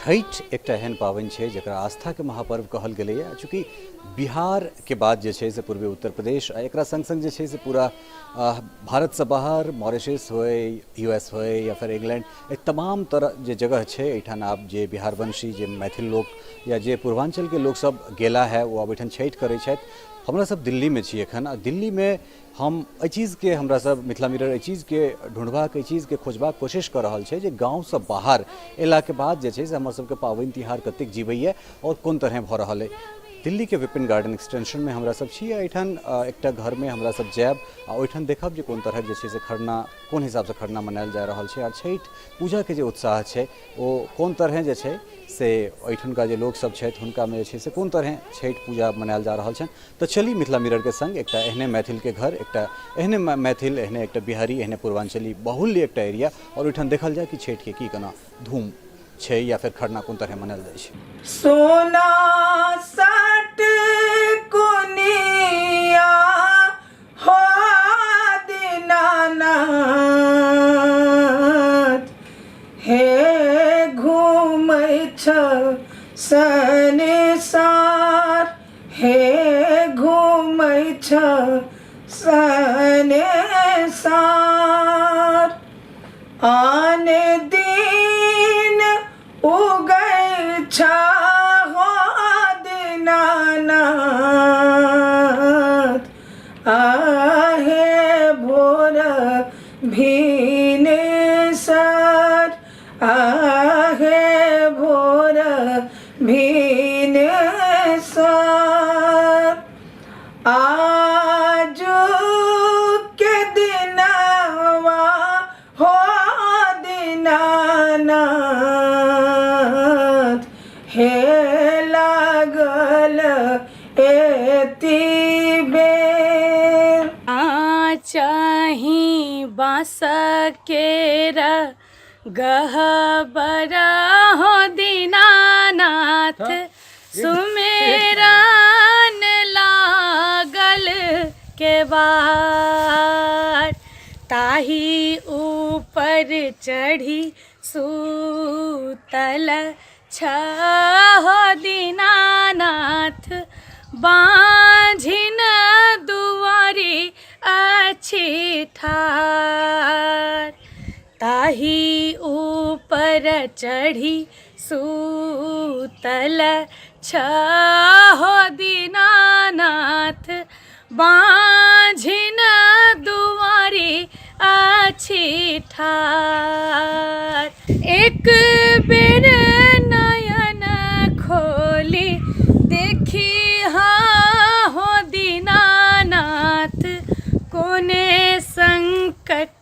छठि एकटा एहन पाबनि छै जकरा आस्थाके महापर्व कहल गेलैए। चूँकि बिहारके बाद जे छै से पूर्वी उत्तर प्रदेश आ एकरा सङ्ग सङ्ग जे छै से पूरा भारतसँ बाहर मॉरिशस होय, यू एस होय या फेर इंग्लैंड, एहि तमाम तरह जे जगह छै एहिठाम आब जे बिहारवंशी, जे मैथिल लोक या जे पूर्वाञ्चलके लोकसभ गेला है, ओ आब एहिठाम छठि करै छथि। हमरा सब दिल्लीमे छी एखन आ दिल्लीमे हम एहि चीजके, हमरा सब मिथिला मिरर एहि चीजके ढूँढबाक, एहि चीजके खोजबाक कोशिश कऽ रहल छै जे गाँवसँ बाहर अयलाके बाद जे छै से हमर सबके पाबनि तिहार कतेक जीवैए आओर कोन तरहे भऽ रहल अइ। दिल्लीके विपिन गार्डन एक्सटेंशनमे हमरा सब छी आ एहिठाम एकटा घरमे हमरा सब जायब आ ओहिठाम देखब जे कोन तरहक जे छै से खरना, कोन हिसाबसँ खरना मनायल जा रहल छै आ छठि पूजाके जे उत्साह छै ओ कोन तरहे जे छै से एहिठुनका जे लोकसभ छथि हुनकामे जे छै से कोन तरहे छठि पूजा मनायल जा रहल छनि। तऽ चली मिथिला मिररके संग एकटा एहने मैथिलके घर, एकटा एहने मैथिल, एहने एकटा बिहारी, एहने पूर्वांचली बाहुल्य एकटा एरिया आओर ओहिठाम देखल जाय कि छठिके की केना धूम छै या फेर खरना कोन तरहे मनायल जाइ छै। सोना सट कुनिया हो दीनानाथ, हे घूमै छ संसार, हे घूमै छ संसार। आने दिन उगै छ हो दीनानाथ, आहे भोर भिनसर, आहे भोर भिनसर। आजू के दिनवा हो दीनानाथ, हे लागल एति बेर। चाही बाँस केर गहबर हो दीनानाथ, सुमेरन लागल के बार, ताही ऊपर चढ़ी सूतल छहो दीनानाथ, बाँझिन दुआरी अछि ठार, ताही ऊपर चढ़ी सूतल छहो दीनानाथ, बाँझिन दुआरी अछि ठार। एक बेर नयन खोली देखी हो दीनानाथ, कोने संकट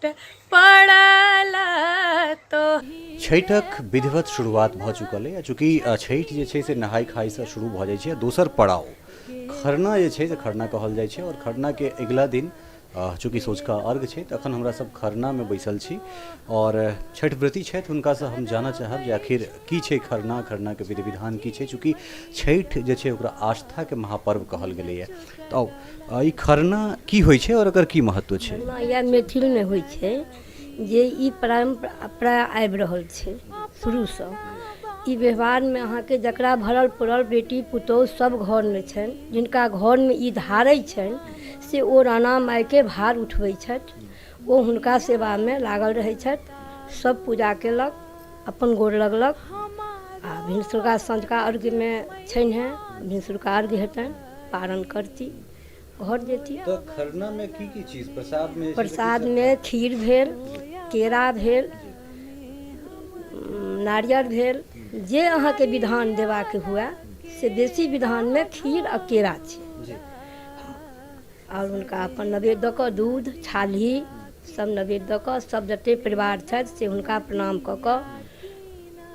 पड़ल तो। छठिक विधिवत शुरुआत भऽ चुकल अइ आ चूँकि छठि जे छै से नहाय खायसँ शुरू भऽ जाइ छै आ दोसर पड़ाव खरना जे छै से खरना कहल जाइ छै आओर खरनाके अगिला दिन चूँकि सँझुका अर्घ छै, तऽ एखन हमरा सब खरनामे बैसल छी आओर छठि व्रती छथि, हुनकासँ हम जानऽ चाहब जे आखिर की छै खरना, खरनाके विधि विधान की छै। चूँकि छठि जे छै ओकरा आस्थाके महापर्व कहल गेलैए, तऽ आउ ई खरना की होइ छै आओर एकर की महत्व छै? खरना इएह मैथिलमे होइ छै जे ई परम्परा आबि रहल छै शुरूसँ। ई व्यवहारमे अहाँके जकरा भरल पुरल बेटी पुतोहु सब घरमे छनि, जिनका घरमे ई धारै छनि से ओ राणा माइके भार उठबै छथि। ओ हुनका सेवामे लागल रहै छथि, सब पूजा केलक, अपन गोर लगलक आ भिनसुरका सँझुका अर्घ्यमे छैन्हे, भिनसुरका अर्घ्य हेतनि, पारण करती, घर जेती। तऽ खरनामे की की चीज प्रसादमे? प्रसादमे खीर भेल, केरा भेल, नारियर भेल, जे अहाँके विधान देबाके हुए से। बेसी विधानमे खीर आ केरा छै। आओर हुनका अपन नैवेद्य दऽ कऽ, दूध छाली सब नैवेद्य दऽ कऽ, सब जते परिवार छथि से हुनका प्रणाम कऽ कऽ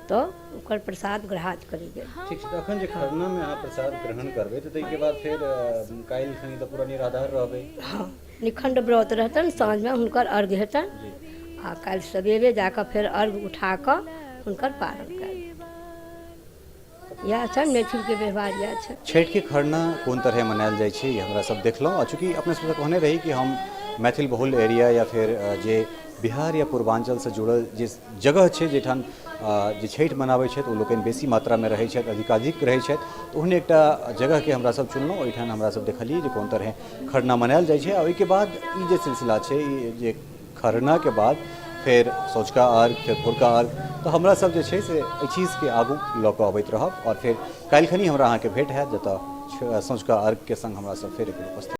तऽ ओकर प्रसाद ग्रहाज करै गेल। ठीक छै, तऽ अखन जे खरनामे अहाँ प्रसाद ग्रहण करबै तऽ ताहिके बाद फेर काल्हि खनी तऽ पूरा निराधार रहबै? हँ, निखण्ड व्रत रहतनि। साँझमे हुनकर अर्घ्य हेतनि आ काल्हि सवेरे जाकऽ फेर अर्घ्य उठा कऽ हुनकर पारण कयल। इएह छनि मैथिलके व्यवहार, इएह छनि। छठिके खरना कोन तरहे मनायल जाइ छै, ई हमरा सब देखलहुँ आ चूँकि अपने सबसँ कहने रही कि हम मैथिल बहुल एरिया या फेर जे बिहार या पूर्वाञ्चलसँ जुड़ल जे जगह छै जाहिठाम जे छठि मनाबै छथि ओ लोकनि बेसी मात्रामे रहै छथि, अधिकाधिक रहै छथि, तऽ ओहने एकटा जगहके हमरा सब चुनलहुँ। ओहिठाम हमरा सब देखलियै जे कोन तरहे खरना मनायल जाइ छै। आ ओहिके बाद ई जे सिलसिला छै, ई जे खरनाके बाद फेर सँझुका अर्घ, फेर भोरका अर्घ, तऽ हमरा सब जे छै से एहि चीजके आगू लऽ कऽ अबैत रहब। आओर फेर काल्हिखनी हमरा अहाँके भेँट हैत, जतऽ सँझुका अर्घके सङ्ग हमरा सब फेर एक बेर उपस्थित।